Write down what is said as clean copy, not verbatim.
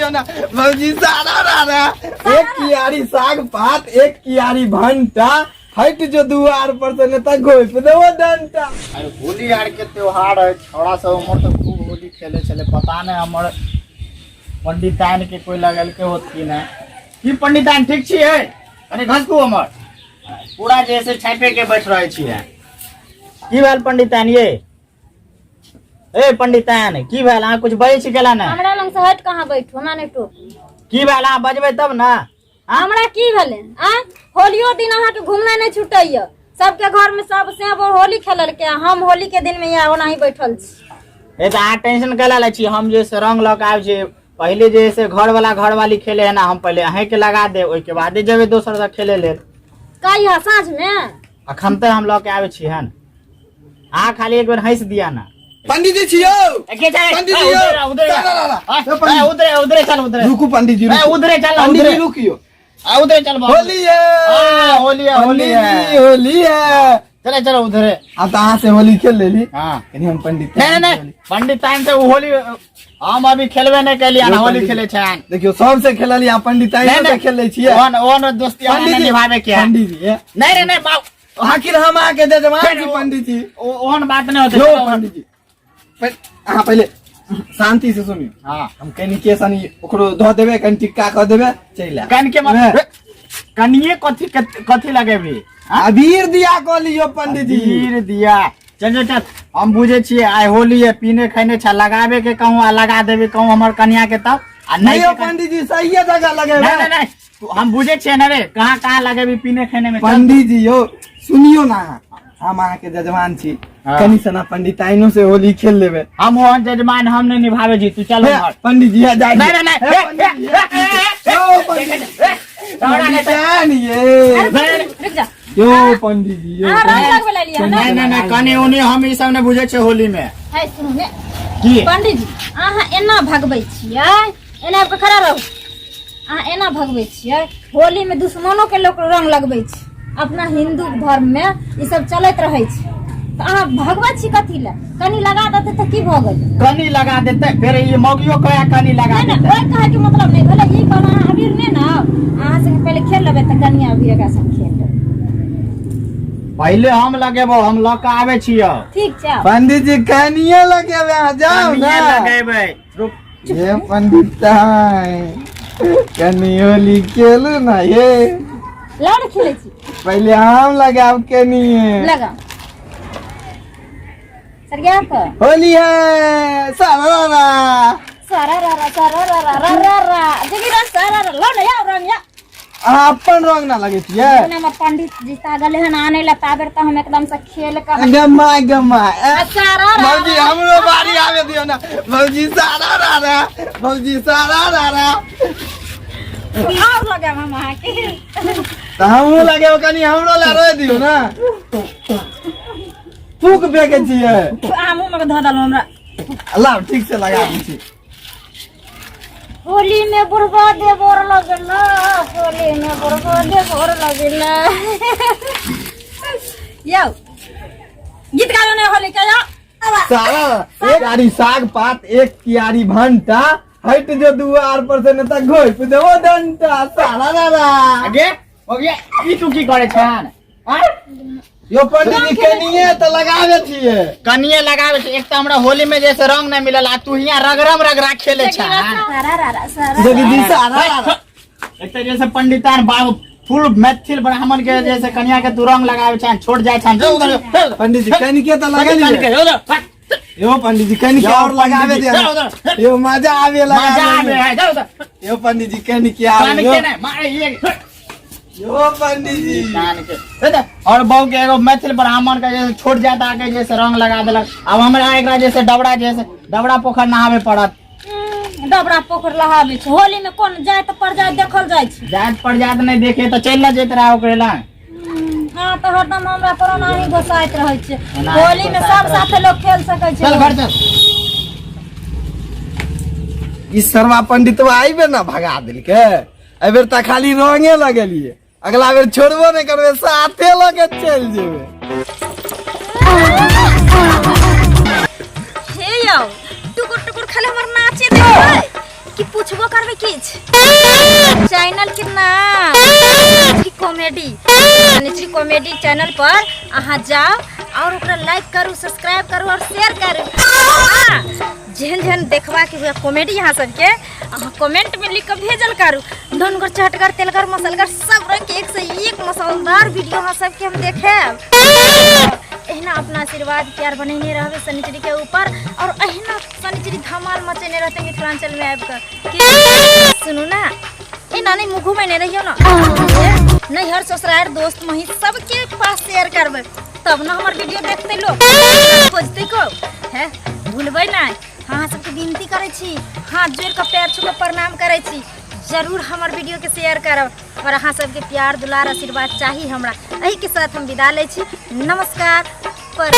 दियो ना भौजी। सारा रा एक कियारी साग पात, एक कियारी भंटा, हट जो दुआर पर से नहीं तो घोप देबो डंटा। अरे होली आर के त्योहार है, छौड़ा सब हमर तऽ खूब होली खेले छलै। पता नहि हमर पंडिताइन के कोई लगल के होत कि नहि। की पंडिताइन, ठीक छियै? कनि घसकू, हमर पूरा जे से छापे के बैठ रहे छियै। की भेल पंडिताइन ये? ए पंडिताइन, की भेल? अहाँ कुछ बजै छी केला ने? हमरा लग से हट कहाँ बैठू, हमरा नहि टोकू। की भेल? अहाँ बजबै तब ने। हमरा की भेलै? आ होलियो दिन अहाँके घुमना नहि छूटैया। सबके घर में सब से होली खेललकै, हम होली के दिन में यहाँ ओनाही बैठल छी। ए तऽ अहाँ टेंशन कैला लै छी? हम जे से रंग लऽ के आबै छी। पहिले जे से घर वाला घर वाली खेले है ना, हम पहिले अहें के लगा दे, ओहिके बादे जेबै दोसर से खेले लेल। कहिया? साँझ में? अखन तऽ हम लऽ के आबै छी हन, अहाँ खाली एक बेर हंसि दिया ना। पंडित जी छियो, पंडित जी यौ। उधरे ला, ला, ला। ए, पंडित जी। उधरे उधरे चल, उधरे। रुकू पंडित जी, ए, रुकू। उधरे चल, पंडित जी उधरे। रुकियो। आ, उधरे चल बाबू। होली है। हाँ, होली है, होली पंडित है। जी, होली है। चले चलो उधरे। अब तो अहाँ से होली खेल लेली। हाँ। कनी हम पंडित नहीं नहीं नहीं, पंडित टाइम से वो होली हम अभी खेलबे नहीं कैलियै यौ होली पंडित खेले छन। देखियो, सबसे खेलली आ पंडित नहीं से नहीं खेल लै छियै। ओहन ओहन दोस्ती हमरा पंडित नहीं जी, निभावे के है। पंडित जी, ए, नहीं नहीं नहीं बाबू। आखिर हम अहाँके जजमान फेर छी पंडित पंडित जी। ओहन बात नहीं होते। यौ पंडित जी, अहाँ पहिले शांति से सुनियो। हाँ। हम कनि के सनी ओकरो धऽ देबै, कनि टिक्का कऽ देबै, चलि आयब। कन के नहि। मत कनिए कथी कथी लगेबी? हाँ? अबीर दिया कऽ लियौ पंडित जी। अबीर दिया, चल चल चल, हम बुझे छियै आइ होली है, पीने खैने छ, लगाबे के कहूँ आ लगा देबे कहूँ हमर कनिया के तब आ नहीं नहीं यौ पंडित जी, सहिए जगह लगेबै। नहीं नहीं नहीं, हम बुझे छियै ना रे, कहाँ कहाँ लगेबी पीने खैने में। चल। पंडित जी यौ, सुनियो ना अहाँ, हम अहाँके जजमान छी। हाँ। कनि सना पंडिताइनो से होली खेल लेबै। हम ओहन जजमान हम नहीं निभावे जी, तू चल हे, उम्हर। पंडित जी, हे, जाइ नहीं नहीं नहीं, हे, पंडित जी, हे, यौ पंडित जी, दौड़ा नहीं। पंडिताइन ये। अरे रुक जा। यौ पंडित जी, यौ। अहाँ रंग लगबै लेलियै नहीं ने? नहीं नहीं, कनि उनी हम ई सब नहीं बुझे छियै होली में। है सुनू ने। की? पंडित जी, अहाँ एना भगबै छियै? एना आबि कऽ खड़ा रहू। अहाँ एना भगबै छियै? होली में दुश्मनो के लोक रंग लगबै छै। अपना हिंदू धर्म में ई सब चलैत रहै छै, तऽ अहाँ भगबै छी कथी लए? कनि लगा देतै तऽ की भऽ गेलै? कनि लगा देतै, फेर ई मौगियो कहे कनि लगा नहि नहि, देतै। ओहि कहैके मतलब नहि भेलै। ई कहलहुँ, अहाँ अबीर नहि ने आउ, अहाँ संगे पहिले खेल लेबै तऽ कनि अबीर एकरा संग खेल लेबै। पहिले हम लगेबो, हम लऽ कऽ आबै छियौ। ठीक छै, आउ। पंडित जी, कनिये लगेबै, अहाँ जाउ कनिये ने। लगेबै, रुक। ये पंडित कनि होली खेलू ना ये। लाउ ने, खेलै छी। पहिले हम लगाब कनिये। लगा सरिया कऽ। होली है, सारा रा। सारा रा रा, सारा रा रा रा रा रा, देखी रा सारा रा। लाउ ने, या रंग या। अहाँ अपन रंग ना लगे छियै। जखन हमर पंडित जी ता गेलै हन आनै लए, ताबेर तऽ हम एकदम से खेल कऽ गम्मा गम्मा ए, सारा रा। भौजी, हमरो बारी आवे दियो ना। भौजी, सारा रा रा, भौजी, सारा रा रा। और लगाब हम अहाँके। तऽ हमहूँ लगेब कनि, हमरो ला रोइ दियो ना। थूक फेके छियै। अहाँ मुँह मे धऽ देलहुँ हमरा। लाउ, ठीक से लगा दै छी। होली में बुढ़बा देवर लगला, होली में बुढ़बा देवर लगला। यौ, गीत गायो ने होली के यौ। सारा एक आरी साग पात, एक कियारी भंटा, हट जो दुआर पर से न त घोप देबो डंटा, सारा रा रा। आगे हो गया। ई तू की करे छन? आँय? यो पंडित जी, कनिये त लगावे छियै। कनिये लगावे छै। एक तऽ हमरा होली में जैसे रंग नहीं मिलल आ तू हियां रगड़म रगड़ा खेले छन। सारा रा रा सारा। देखी जी, सारा रा रा। एक तऽ जैसे पंडितान बाबू फुल मैथिल ब्राह्मण के जैसे कनिया के तू रंग लगावे छन, छोट जाय छन। जो उधर जो। पंडित जी, कनिके त कनिके, लगलियै। जो उधर, हट। यो पंडित जी, कनिके यो और लगावे पंडित जी, दिया। जो उधर। यो मजा आवे मजा लगावे आवे में। है, जो उधर। यो पंडित जी, कनिके आवे। कनिके यो। नहीं, मारे ये। यो पंडित जी। कान के। हे तऽ, और बहू के एगो मैथिल ब्राह्मण के जैसे छोट जात आके जैसे रंग लगा देलक, अब हमरा एकरा जैसे डबरा, जैसे डबरा पोखर नहाबे पड़त। डबरा पोखर लहाबै छै? होली में कोन जाति पर जाति देखल जाइ छै? जात पर जात नहीं देखे तो चलि न जैत रहा ओकरे ला। हाँ, तऽ हरदम हमरा पर ओनाही गोसाइत रहै छै। ओनाही होली में गोसाइत सब साथे लोग खेल सकै छै। चल घर चल। ई सरवा पंडितवा आइबे ना भगा देलकै। एहि बेर तऽ खाली रंगे लगेलियै, अगला बेर छोड़बो नहि करबै, साथे लऽ के चलि जेबै। हे यौ, टुकुर टुकुर खाली हमर नाचे देखबै। कि पूछबो करबै किछु चैनल के नाम कॉमेडी सनिचरी कॉमेडी चैनल पर अहाँ जाओ और ओकरा लाइक करू, सब्सक्राइब करू और शेयर करू। हाँ, जेहन जेहन देखबाके हुए कॉमेडी अहाँ सबके अहाँ कमेंट में लिख के भेजल करू। धनगर, चटगर, तेलगर, मसलगर सब रंग के एक से एक मसालेदार वीडियो अहाँ सबके हम देखेब। एहिना अपना आशीर्वाद प्यार बनेने रहबै सनिचरी के ऊपर और एहिना सनिचरी धमाल मचेने रहते मिथिलांचल में आबि कऽ। कि सुनू ना, एना नहि मुँह घुमेने रहियौ ना, नैहर ससुरार दोस्त मही सबके पास शेयर करबै तब ना हमर वीडियो देखते लोग खोजते को है। भूलबै नहि, अहाँ सबके विनती करै छी, हाथ जोड़ि कऽ पैर छू कऽ प्रणाम करै छी, जरूर हमर वीडियो के शेयर करब और अहाँ सबके प्यार दुलार आशीर्वाद चाही हमरा। एही के साथ हम विदा लै छी। नमस्कार। पर